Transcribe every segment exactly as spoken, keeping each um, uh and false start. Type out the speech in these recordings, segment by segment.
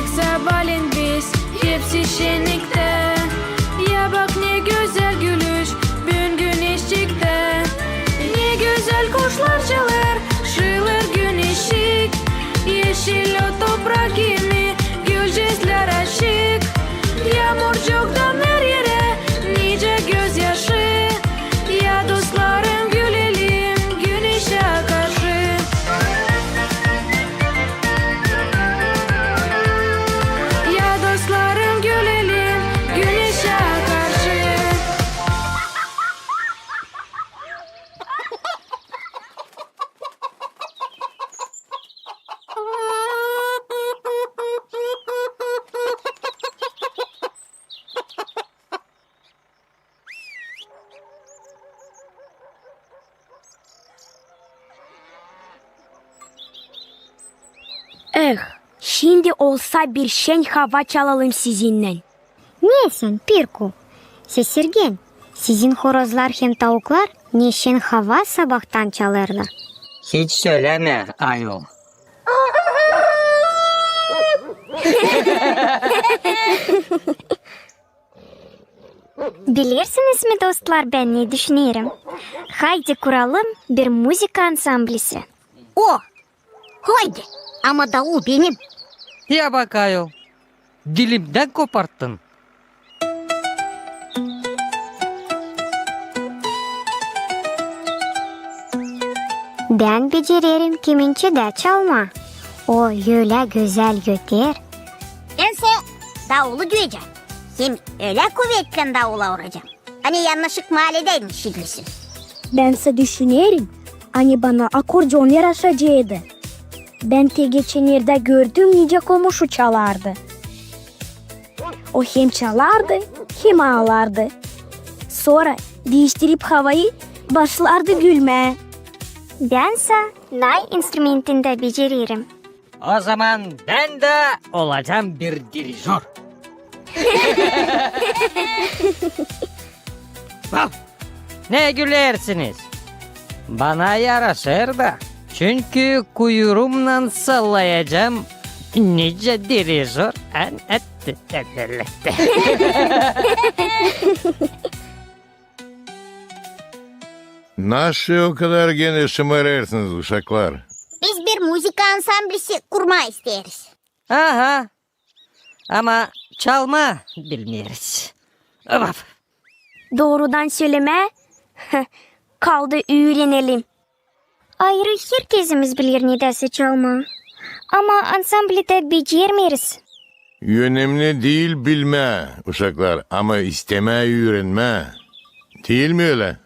Sabaalän biz hepsi şenniktä. Ya bak, ne gözäl gülüş büün güneşçiktä. Ne gözäl kuşlar çalêr, şiilêr güneşçik. Eşil o toprak kimi, gülcezlär açık. Yaamurcuktan her erä nicä gözyaşı. Ya dostlarım, gülelim güneşä karşı. Ya dostlarım, gülelim güneşä karşı. Eh, şindi olsa bir şen hava çalalım sizinnän. Ne sän, Pirku? Sesirgen, sizin horozlar hem tauklar ne şen hava sabaadan çalêrlar. Hiç sölämä, ayol. Bilersiniz mi, dostlar, bän ne düşünerim? Haydi kuralım bir muzıka ansamblisi. O, haydi, ama daul benim. Ya bak, ayol, dilimdän koparttın. Bän becererim kemençedä çalmaa. O ölä gözäl öter. Bän sä daulu düüyecäm. Hem ölä kuvetlän daula uracam, ani yannaşık maaleden işidilsin. Bän sä düşünerim, ani bana akordeon yaraşaceydı. Bän te geçennerdä gördüm, nicä komuşu çalardı. O hem çalardı, hem aalardı. Sora diiştirip havayı, başlardı gülmää. Bän sä nay instrumentindä becererim. O zaman bän dä olacam bir dirijor. Vah! Ne gülersiniz? Bana yaraşêr da, çünkü kuyruumnan sallayacam nicä dirijor. An-, et-, et-, et-, et-. Naşı o kadar genä şımarêrsınız, uşaklar? Biz bir muzıka ansamblisi kurmaa isteeriz. Aha. Ama çalmaa bilmeeriz. Of. Doorudan sölemää, kaldı üürenelim. Ayrı herkezimiz biler nedä sä çalmaa. Ama ansamblidä becermeeriz. Önemli diil bilmää, uşaklar, ama istemää üürenmää. Diil mi ölä?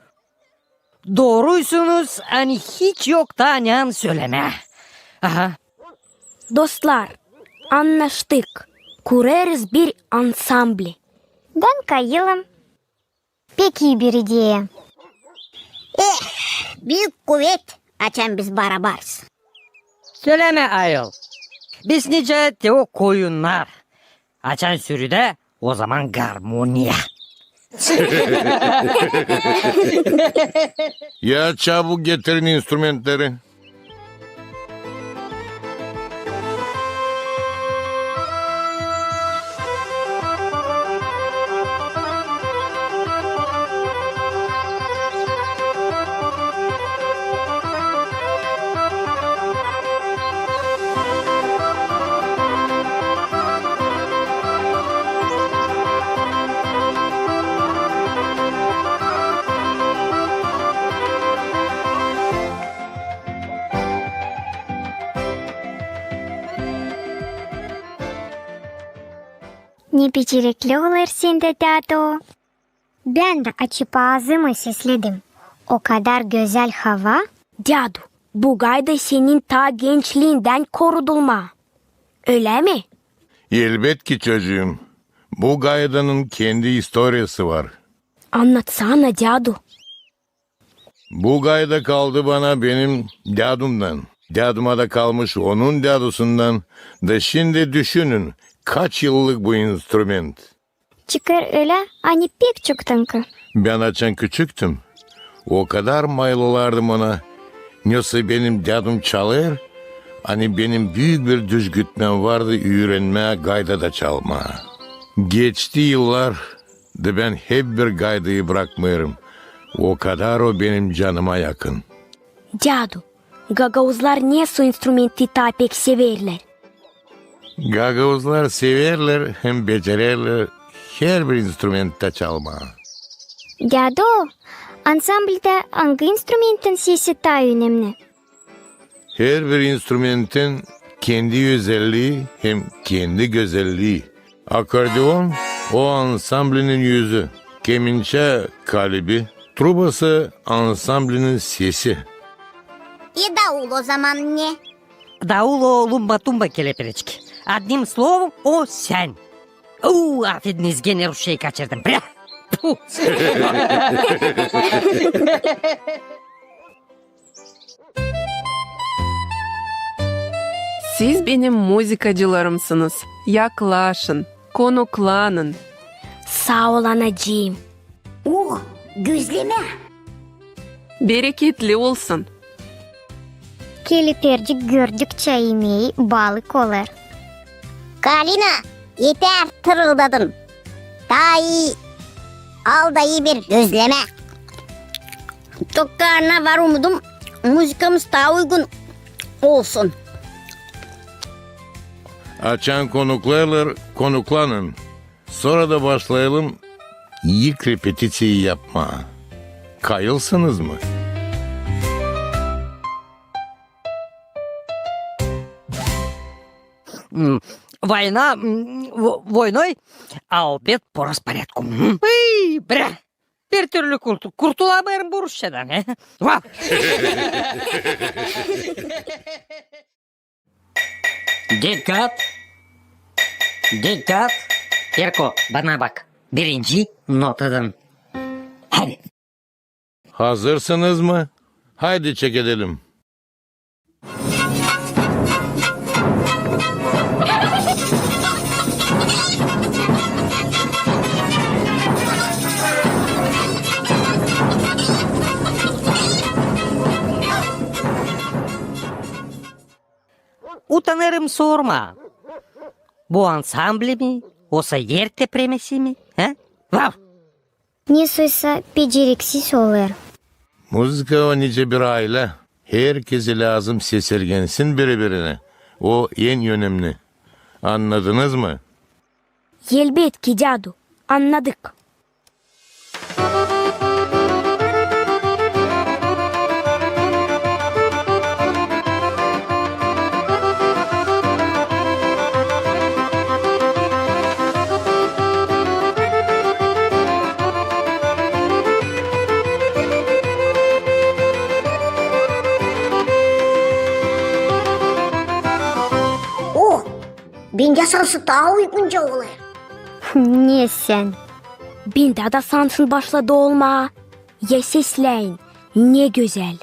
Dooruysunuz, ani hiç yok taa ne sölemää. Aha. Dostlar, annaştık. Kurêrız bir ansambli. Bän kayılım. Pek ii bir ideya. Eh, büük kuvet, açan biz barabarız. Sölämä, ayol. Biz nicä te o koyunnar. Açan sürüdä, o zaman garmoniya. Ya çabuk getirin instrumentleri. Ne becerekli olêr sendä, dädu. Bän dä açıp aazımı sesledim. O kadar gözäl hava. Dädu, bu gayda senin taa gençliindän korudulma. Ölä mi? Elbetki, çocuum. Bu gaydanın kendi istoriyası var. Annatsana, dädu. Bu gayda kaldı bana benim dädumdan. Däduma da kalmış onun dädusundan. Da şindi düşünün, kaç yıllık bu instrument. Çıkêr ölä, ani pek çoktanki. Bän açan küçüktüm, o kadar mayılardım ona. Nesoy benim dädum çalêr, Ani benim büük bir düzgütmem vardı üürenmää gayda da çalmaa. Geçti yıllar, da bän hep bir gaydayı brakmêêrım. O kadar o benim canıma yakın. Dädu, gagauzlar nesoy instrumenti taa pek severlär? Gagauzlar severlär hem becererlär herbir instrumentta çalmaa. Dädu, ansamblda angı instrumentin sesi taa önemni? Herbir instrumentin kendi özellii hem kendi gözellii. Akordeon o ansamblinin üzü, kemençä kalibi, trubası ansamblinin sesi. E, daul o zaman ne? Daul o lumba-tumba, Keleperecik. Одним словом, o sän. Uu, afediniz, genä rusçayı kaçırdım. Brä! Pu! Siz benim muzıkacılarımsınız. Yaklaşın, konuklanın. Saa ol, anacıım. O, gözlemä. Bereketli olsun. Kelepercik gördükçä imeyi balık olêr. Kalina, etär tırıldadın. Taa ii al da ii bir gözlemä. Tok karnına var umudum, muzıkamız taa uygun olsun. Açan konuklêêrlar, konuklanın. Sora da başlayalım ilk repetiţiyayı yapmaa. Kayılsınız mı? М, война, м, во-, войной, а обед по распорядку. М, ый, бря! Bir türlü kurtu-, kurtulamêêrım bu rusçadan, he? Vah! Dikkat! Dikkat! Erko, bana bak. Birinci notadan. Hadi. Hazırsınız mı? Haydi çekedelim. Utanêrım sormaa. Bu ansambli mi, osa er tepremesi mi, he? Vav! Nesoysa beceriksiz olêr. Muzıka o nicä bir aylä. Herkezi lääzım sesirgensin biri-birini. O en önemni. Annadınız mı? Elbetki, dädu, annadık. O, bendä sansı taa uygunca olêr. Ne sän? Bendä dä sansın başladı olmaa. Ya sesläyin, ne gözäl.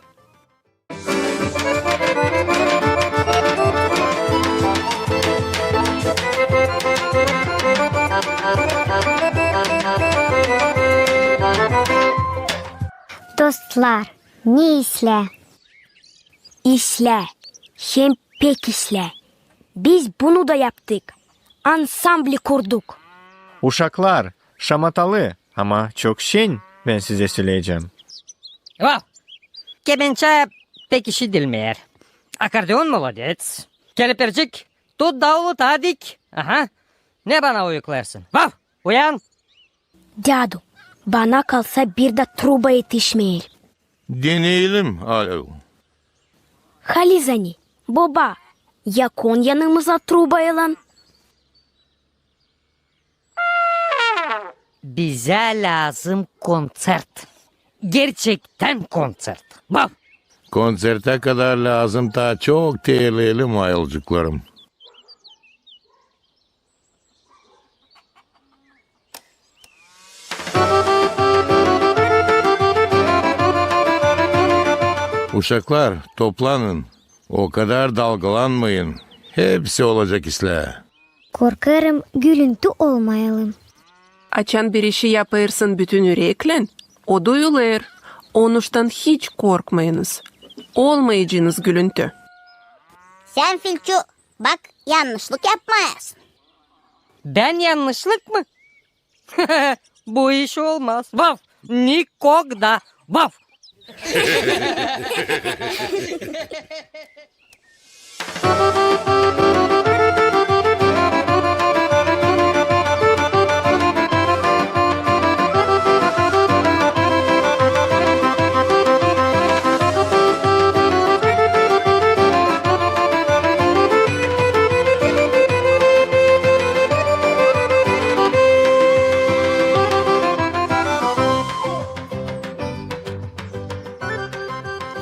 Dostlar, ne islää? İslää, hem pek islää. Biz bunu da yaptık. Ansambli kurduk. Uşaklar, şamatalı, ama çok şen, bän sizä söleyecäm. Vav! Kemençä pek işidilmeer. Akordeon molodets. Kelepercik, tut daulu taa dik. Aha. Ne bana uyuklêêrsın? Vav! Uyan! Dädu, bana kalsa, bir dä truba etişmeer. Deneyelim, alo. Halizdän, boba, yakon yanımıza trubaylan. Bizä lääzım konţert. Gerçektän konţert. Vav! Konţertä kadar lääzım taa çok terleyelim, ayılcıklarım. Uşaklar, toplanın. O kadar dalgalanmayın. Hepsi olacek islää. Korkêrım, gülüntü olmayalım. Açan bir işi yapêrsın bütün üreklän, o duyulêr. Onuştan hiç korkmayınız. Olmayacınız gülüntü. Sän, Filçu, bak, yannışlık yapmayasın. Bän yannışlık mı? Bu iş olmaz. Vav! Nikogda! Vav!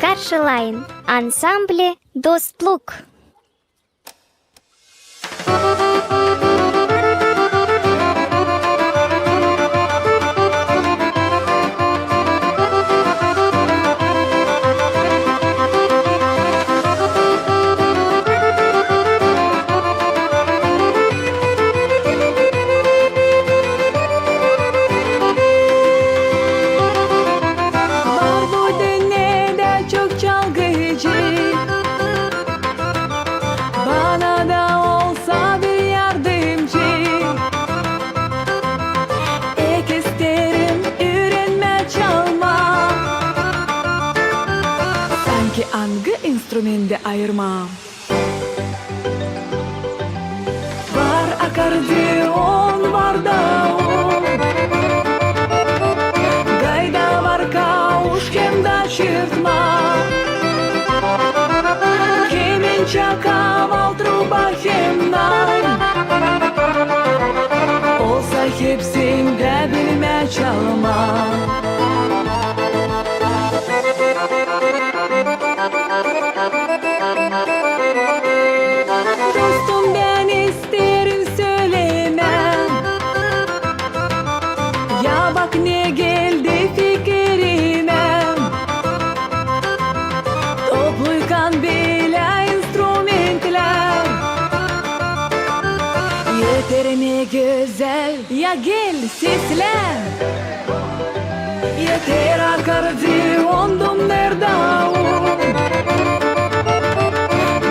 Karşılayın, ansambli Dostluk. Var bu dünnedä çok çalgıcı, bana da olsa bir yardımcı. Pek isteerim üürenmää çalmaa. Sanki angı instrumentä ayırmaa? Var akordeon, var davul, gayda var kauş hem da çırtma, kemença, kaval, truba hem nay. Olsa hepsindä bilmää çalmaa. Dostum, bän isteerim sölemää, ya bak ne geldi fikirimä. Topluykan bilä instrumentlär, eter ne gözäl, ya gel seslä. Eter akordeon, dumner, davul,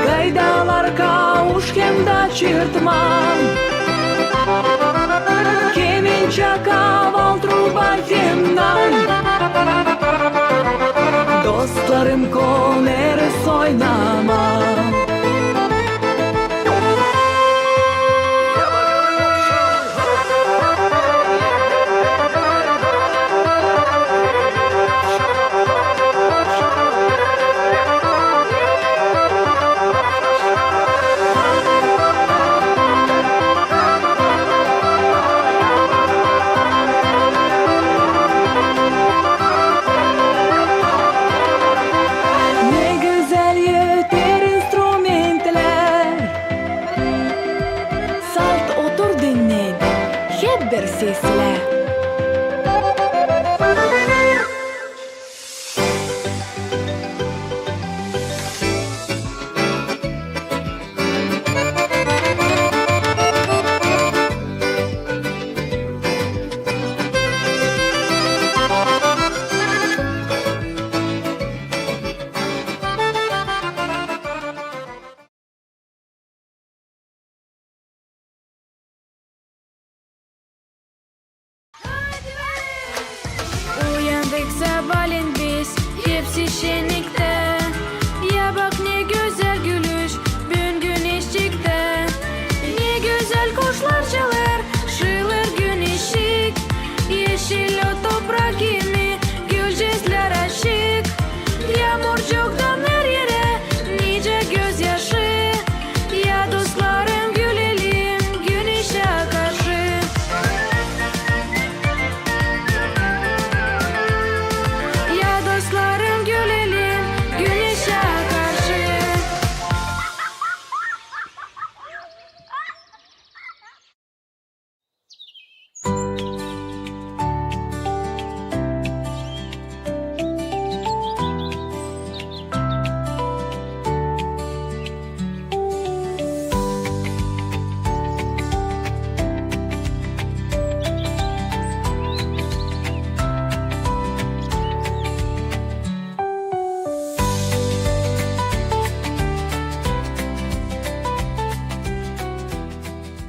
gaydalar, kauş hem da çırtma, kemença, kaval, truba hem nay. Dostlarım, konêrız oynamaa. Ne gözäl öter instrumentlär. Salt otur, dinnä, hep bir seslä.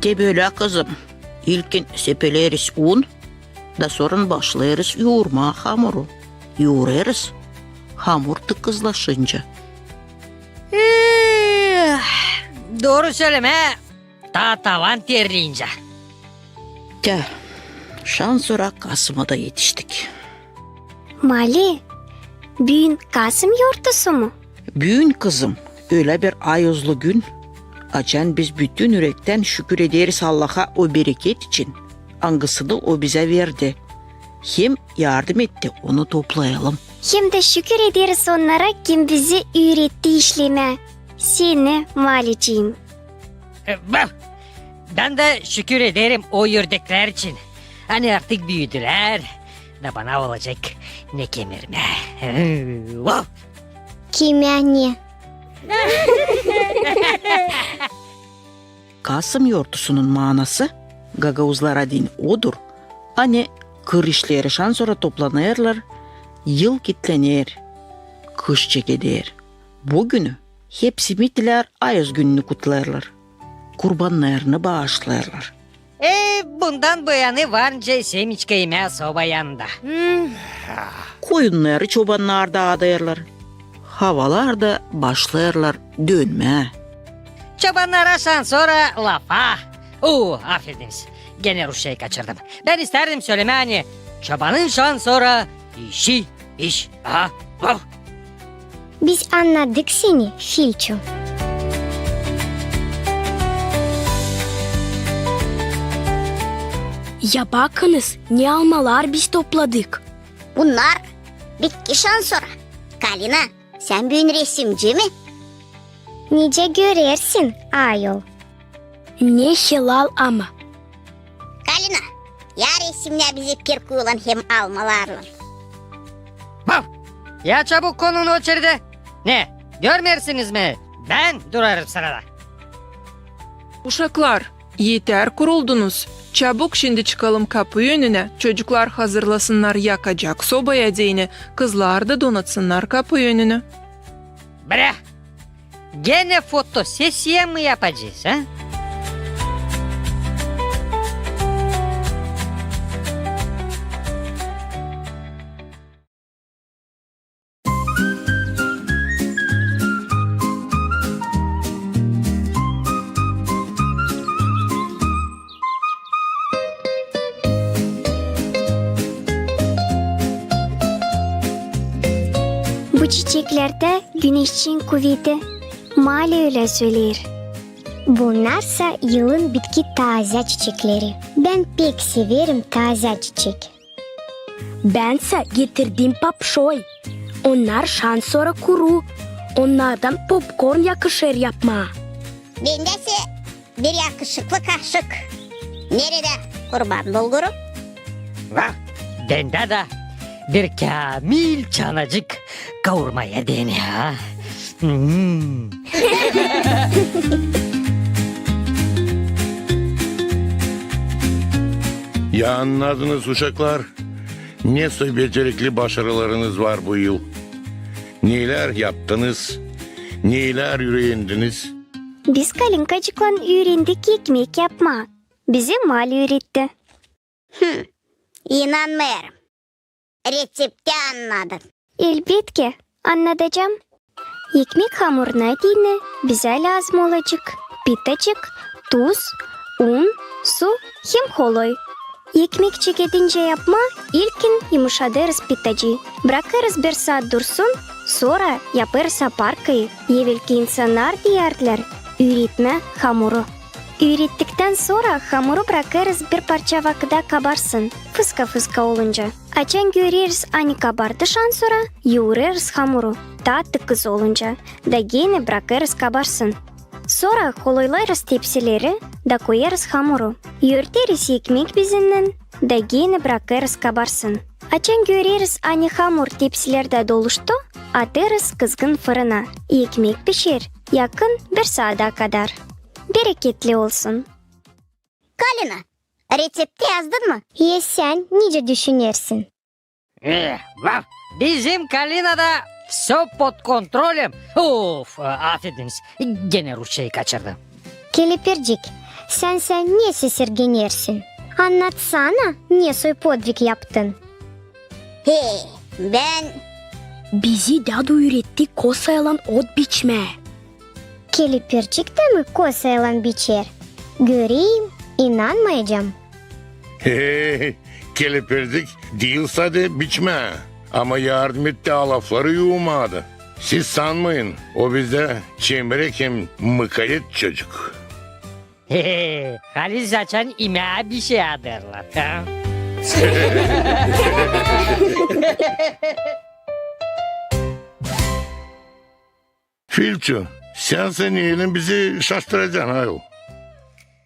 E, bölä, kızım. İlkin sepeleriz un, da sora başlêêrız yuurmaa hamuru. Yuurêrız, hamur tıkızlaşınca. Ee, dooru sölemää, taa tavan terleyincä. Tä, şansora Kasıma da etiştik. Mali, büün Kasım yortusu mu? Büün, kızım, ölä bir ayozlu gün, açan biz bütün ürektän şükür ederiz Allaha o bereket için, angısını O bizä verdi hem yardım etti onu toplayalım. Hem dä şükür ederiz onnara, kim bizi üüretti işlemää. Seni, Malicim. E, bak, bän dä şükür ederim o ördeklär için. Ani artık büüdülär, da bana olacek ne kemirmää. Vau! Kimä ne? Kasım yortusunun maanası gagauzlara deyni odur, ani kır işleri şansora toplanêrlar, yıl kitlener, kış çekeder. Bu günü hepsi mitilär ayoz gününü kutlêêrlar, kurbannarını baaşlêêrlar. E, bundan bu yanı var nicä semiçka imää soba yanında. Hmm. Koyunnarı çobannar daadêrlar. Havalar da başlêêrlar dönmää. Çobannara şansora lafa. Oo, afediniz. Genä rusçayı kaçırdım. Bän istärdim sölemää, ani çobanın şansora işi, iş. Aha, vau. Biz annadık seni, Filçu. Ya bakınız, ne almalar biz topladık. Bunnar bitki şansora. Kalina, sän büün resimci mi? Nicä görersin, ayol. Ne helal ama. Kalina, ya resimnä bizi kirkuylan hem almalarlan. Bau! Ya çabuk konun oçeredä. Ne, görmeersiniz mi? Bän durêrım sırada. Uşaklar, eter kuruldunuz. Çabuk şindi çıkalım kapu önünä, çocuklar hazırlasınnar yakacak sobaya deyni, kızlar da donatsınnar kapu önünü. Brä! Genä fotosesiya mı yapacez, a? Bu çiçeklerdä güneşçiin kuveti, Mali ölä söleer. Bunnarsa yılın bitki taazä çiçekleri. Bän pek severim taazä çiçek. Bän sä getirdim papşoy. Onnar şansora kuru. Onnardan popkorn yakışêr yapmaa. Bendä sä bir yakışıklı kaşık. Neredä kurban bulguru? Va, bendä dä bir käämil çanacık kaurmaya deyni, a? Hmm. Ya annadınız, uşaklar, ne soy becerikli başarılarınız var bu yıl? Neylär yaptınız? Neylär üürendiniz? Biz Kalinkacıklan üürendik ekmek yapmaa. Bizi Mali üüretti. Hım, inanmêêrım. Reţepti annadın? Elbetki, annadacam. Ekmek hamuruna deyni bizä lääzım olacek pitacık, tuz, un, su hem holoy. Ekmek çekedincä yapmaa ilkin yımışadêrız pitacıı. Brakêrız bir saat dursun, sora yapêrız aparkayı. Evelki insannar deyärdilär üüretmä hamuru. Üürettiktän sora hamuru brakêrız bir parça vakıda kabarsın, fıska-fıska olunca. Açan göreriz, ani kabardı şansora, yuurêrız hamuru, taa tıkız olunca, da genä brakêrız kabarsın. Sora holoylêêrız tepsileri da koyêrız hamuru. Örteriz ekmek bezinnän da genä brakêrız kabarsın. Açan göreriz, ani hamur tepsilerdä doluştu, atêrız kızgın fırına. Ekmek pişer yakın bir saada kadar. Bereketli olsun. Kalina, reţepti yazdın mı? Ya sän nicä düşünersin? E, va, bizim Kalinada всё под контролем. Of, e, afediniz, genä rusçayı kaçırdım. Kelepircik, Sän, sän ne sesirgenersin? Annatsana, ne soy podvig yaptın? He, bän... Bizi dädu üüretti kosaylan ot biçmää. Kelepircik dä mi kosaylan biçer? Göreyim, inanmayacam. He, kelepircik diil sade biçmää, ama yardım etti alafları yuumaa da. Siz sanmayın, o bizdä çemerek hem mukayet çocuk. Halis açan imää bişey adırlat, ha? Filçu, sän sä neylän bizi şaştıracan, ayol?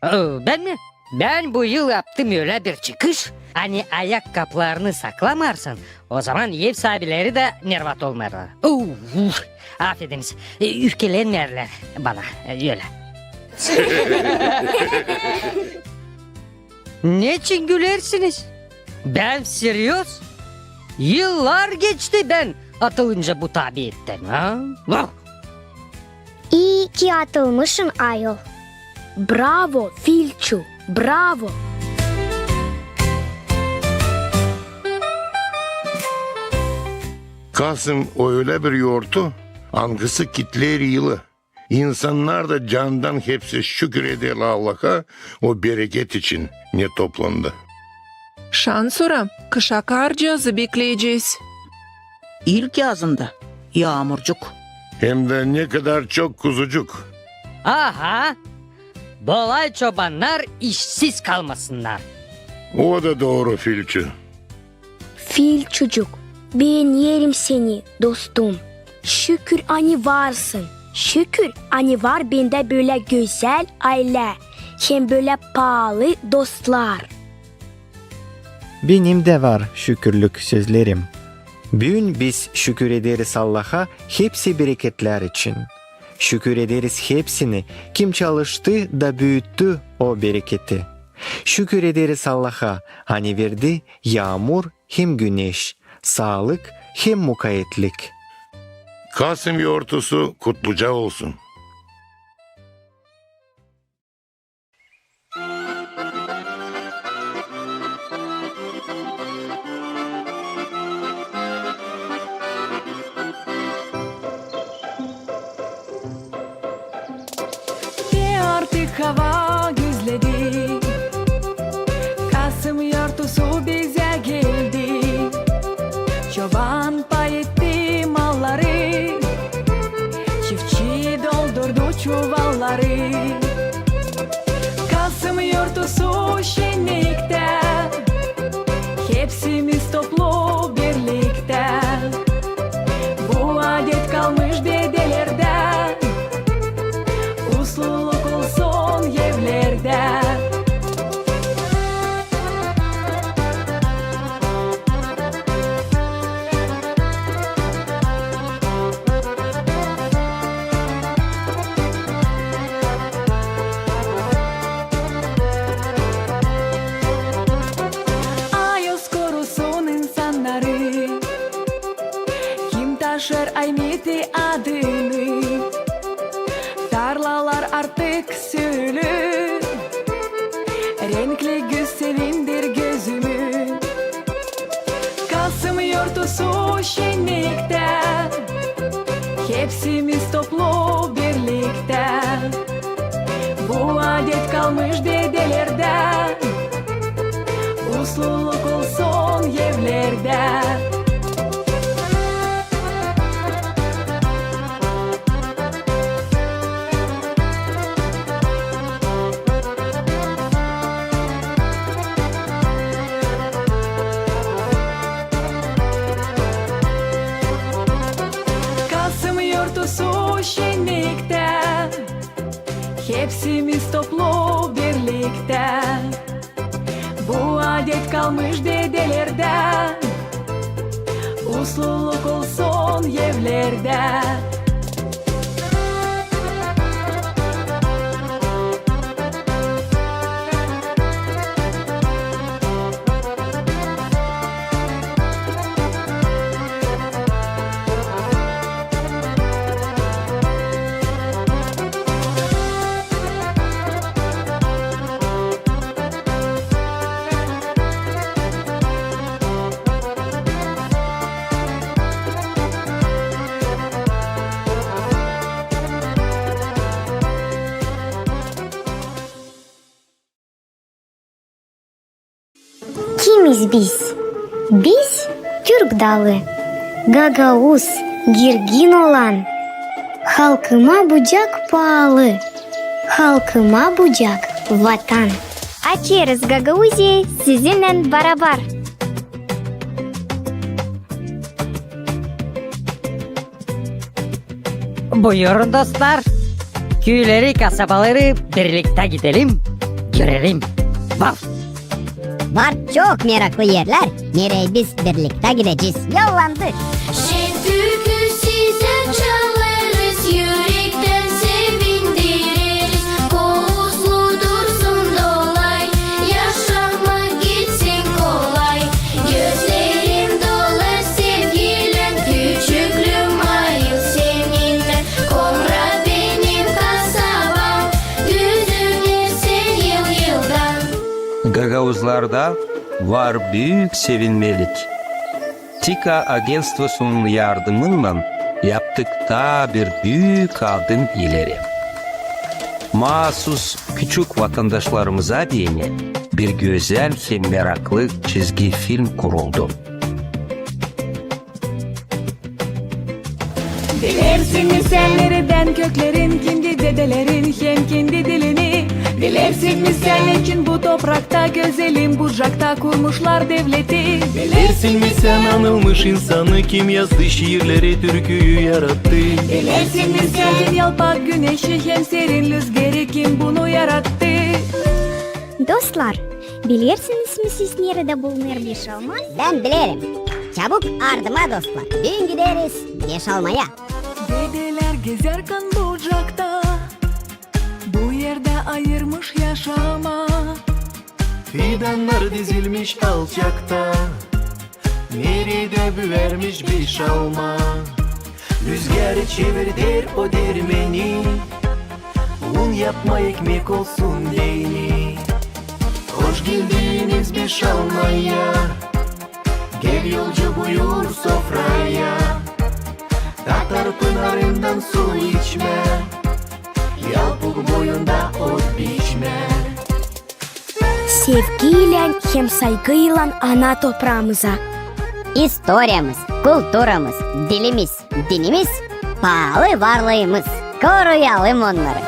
Oo, bän mi? Bän bu yıl yaptım ölä bir çıkış, ani ayakkaplarını saklamarsan, o zaman ev saabileri dä nervat olmêêrlar. Oo, uf, afediniz, e, üfkelenmeerlär bana, e, ölä. Neçin gülersiniz? Bän seryoz. Yıllar geçti bän atılınca bu tabiattän, ha? Vah! İi ki atılmışın, ayol. Bravo, Filçu, bravo! Kasım o ölä bir yortu, angısı kitleer yılı. İnsannar da candan hepsi şükür eder Allaha o bereket için, ne toplandı. Şansora kışa karcıazı bekleyecez. İlk yazında yaamurcuk. Hem dä ne kadar çok kuzucuk. Aha! Bolay çobannar işsiz kalmasınnar. O da dooru, Filçu. Filçucuk, beenerim seni, dostum. Şükür, ani varsın. Şükür, ani var bendä bölä gözäl aylä, hem bölä paalı dostlar. Benim dä var şükürlük sözlerim. Büün biz şükür ederiz Allaha hepsi bereketlär için. Şükür ederiz hepsini, kim çalıştı da büüttü o bereketi. Şükür ederiz Allaha, ani verdi yaamur hem güneş, saalık hem mukayetlik. Kasım yortusu kutluca olsun. Te artık hava gözledi, Kasım yortusu bizä geldi. Çoban pay etti malları, çiftçi doldurdu çuvalları. Kasım yortusu şenniktä, hepsimiz toplu birliktä. Bu adet kalmış dedelerdä, usluluk olsun evlerdä. Ayoz korusun insannarı, kim taşır Aymeti adını. Tarlalar artık sülü, renkli güz sevindir gözümü. Kasım yortusu şenniktä, hepsimiz toplu birliktä. Bu adet kalmış dedelerdä, usluluk olsun evlerdä. Kasım yortusu şenniktä, hepsimiz toplu birliktä. Bu adet kalmış dedelerdä, usluluk olsun evlerdä. Biz, biz, biz türk dalı, gagauz, girgin olan, halkıma bucak paalı, halkıma bucak vatan. Açêrız Gagauziya sizinnän barabar. Buyurun, dostlar. Küüleri, kasabaları birliktä gidelim, görelim. Var. Var çok meraklı erlär, nereyi biz birliktä gidecez. Yollandı. Şen türkü sizä çalêrız, ürektän sevindireriz. Kouzlu dursun dolay, yaşamak gitsin kolay. Gözlerim dolar sevgilän, küçüklüüm ayıl seninnän. Komra benim kasabam, üzülmärsin yıl-yıldan. Gagauzlarda var büük sevinmelik. TİKA agentstvosunun yardımınnan yaptık taa bir büük adım ileri. Maasuz küçük vatandaşlarımıza deyni bir gözäl hem meraklı çizgi film kuruldu. Bilersin mi sän neredän köklerin, kimdi dedelerin hem kimdi dilini? Bilersin mi sän neçin bu toprakta, gözelim Bucakta kurmuşlar devleti? Bilersin mi sän anılmış insanı, kim yazdı şiirleri, türküyü yarattı? Bilersin mi sän yalpak güneşi hem serin lüzgeri, kim bunu yarattı? Dostlar, bilersiniz mi siz, neredä bulunêr Beşalma? Bän bilerim. Çabuk ardıma, dostlar. Büün gideriz Beşalmaya. Dedelär gezärkän Bucakta, bu erdä ayırmış yaşamaa. Fidannar dizilmiş alçakta, neredä büärmiş Beşalma. Lüzgeri çevirder o dermeni, un yapmaa, ekmek olsun deyni. Hoş geldiniz Beşalmaya, gel, yolcu, buyur sofraya. Tatar pınarından su içmää, yalpuk boyunda ot biçmää. Sevgiylän hem saygıylan ana topraamıza. İstoriyamız, kulturamız, dilimiz, dinimiz, paalı varlıımız. Koruyalım onnarı.